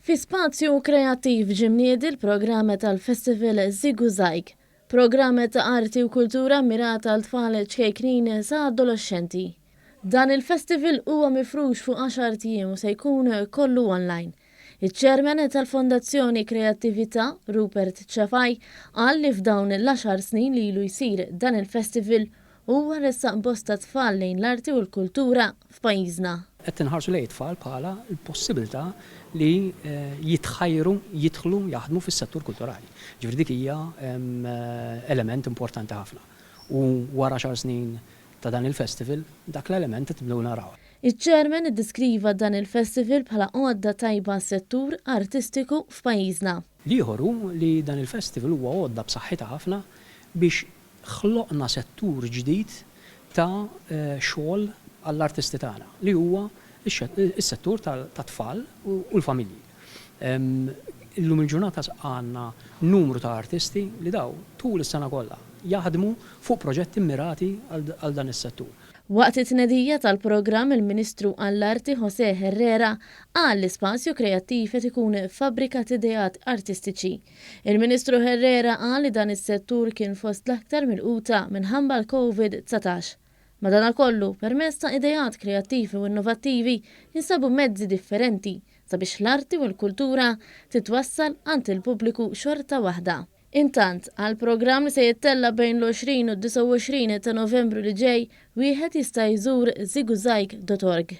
Fi Spazju Kreattiv ġie mniedi l-programm tal-Festival Żigużajg, programm ta' arti u kultura mmirat għal tfal ċkejknin sa adoloxxenti. Dan il-festival huwa mifrux fuq għaxart ijiem u se jkun kollu online. Iċ-Chairman tal-Fondazzjoni Kreattività, Rupert Cefai, qal li f'dawn l-għaxar snin li ilu jsir dan il-festival huwa ressaq bosta tfal lejn l-arti u l-kultura f'pajjiżna. Qed inħarsu lejn it-tfal bħala l-possibilità li jitħajru jidħlu jaħdmu fis-settur kulturali. Ġifieri dik hija element importanti ħafna. U wara għaxar snin ta' dan il-festival, dak l-element qed nibdew narawh. Iċ-Chairman iddeskriva dan il-festival bħala għodda tajba għas-settur artistiku f'pajjiżna. L-ieħor hu li dan il-festival huwa għodda b'saħħitha ħafna biex ħloqna settur ġdid ta' xogħol għall-artisti tagħna, li huwa s-settur tat-tfal u l-familji. Illum il-ġurnata għandna numru ta' artisti li dawn tul is-sena kollha jaħdmu fuq proġetti mmirati għal dan is-settur. Waqt it-tnedija tal-programm il-Ministru għall-Arti José Herrera qal li Spazju Kreattiv qed ikun fabbrika t'ideat artistiċi. Il-Ministru Herrera qal li dan is-settur kien fost l-aktar milquta minħabba l-Covid 19. Madanakollu, permezz ta' ideat kreattivi u innovattivi nsabu mezzi differenti sabiex l-arti u l-kultura titwassal għand il-pubbliku xorta waħda. Intant, għall-programm li se jittella' bejn l-20 u d-29 ta' Novembru li ġej, wieħed jista' jżur ziguzajg dot org.